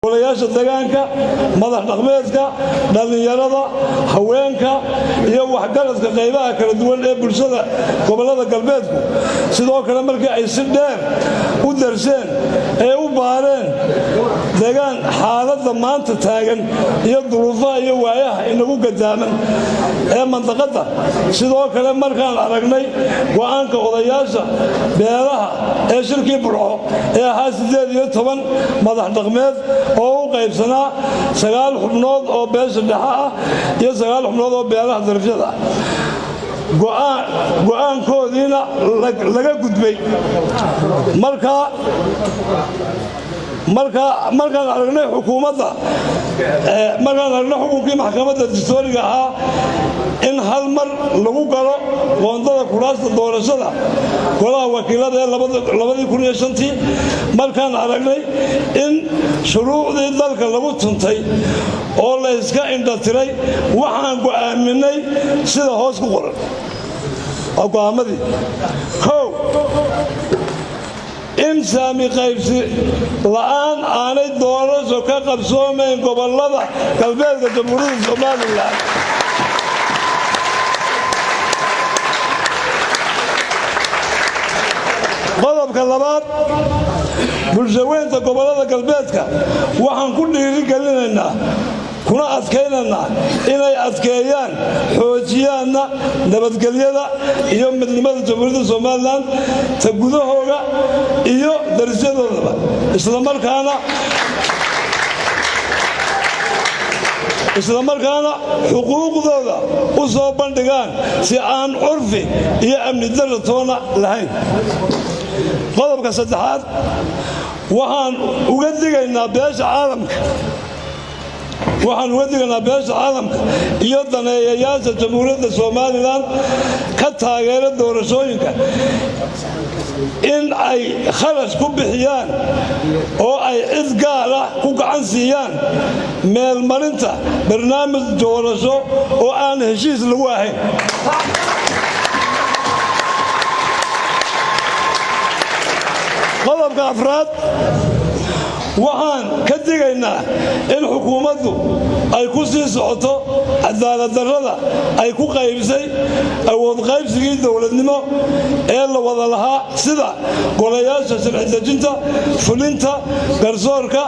Golayaasha degaanka, madax dhaqmeedka, dhallinyarada, haweenka iyo waxgaradka qaybaha kala duwan ee bulshada gobollada galbeedku, sidoo kale markii ay si dheer u darseen ee u baareen degaan xaaladda maanta taagan iyo duruufaha iyo waayaha inagu gadaaman ee mandaqadda, sidoo kale markaan aragnay go'aanka odayaasha beelaha ee shirkii Burco ee ahaa 18 madax dhaqmeed oo u qaybsanaa 9 xubnood oo beesha dhexe ah iyo 9 xubnood oo beelaha darafyada ah, go'aankoodiina laga gudbay, markaan aragnay xukuumadda, markaan aragnay xukunkii maxkamadda dastuuriga ahaa in hal mar lagu galo qoondada kuraasta doorashada golaha wakiilada ee 2005-tii, markaan aragnay in shuruucdii dalka lagu tuntay oo la iska indhatiray, waxaan go'aaminay sida hoos ku qoran. Waa go'aamadii. 1, in saami qaybsi la'aan aanay doorasho ka qabsoomayn gobollada galbeedka Jamhuuriyadda Somaliland. Qodobka labaad, bulshaweynta gobollada galbeedka waxaan ku dhiirigelinaynaa kuna adkaynaynaa inay adkeeyaan, xoojiyaanna nabadgelyada iyo midnimada Jamhuuriyadda Somaliland, ta gudahooga iyo darisyadoodaba, islamarkaana xuquuqdooda u soo bandhigaan si aan curfi iyo amni darra toona lahayn. Qodobka saddexaad, waxaan uga digaynaa beesha caalamka waxaan uga digaynaa beesha caalamka iyo daneeyayaasha Jamhuuriyadda Somaliland ka taageera doorashooyinka in ay kharash ku bixiyaan oo ay cid gaar ah ku gacan siiyaan meelmarinta barnaamij doorasho oo aan heshiis lagu ahayn. Qodobka afraad, waxaan ka digaynaa in xukuumaddu ay ku sii socoto cadaaladdarrada ay ku qaybsay awood qaybsigii dowladnimo ee la wada lahaa, sida golayaasha sharci dejinta, fulinta, garsoorka,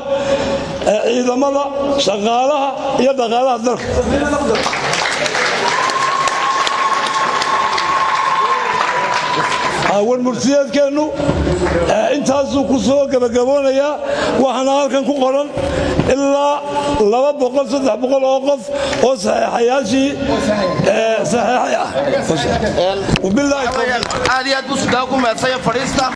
ciidamada, shaqaalaha iyo dhaqaalaha dalka. Warmurtiyeedkeennu intaasuu ku soo gabagaboonayaa. Waxaana halkan ku qoran ilaa 200, 300 oo qof oo saxeexayaashii saxeexay ah. Aad iyo aad buu sudaa ku mahadsan fadhiista.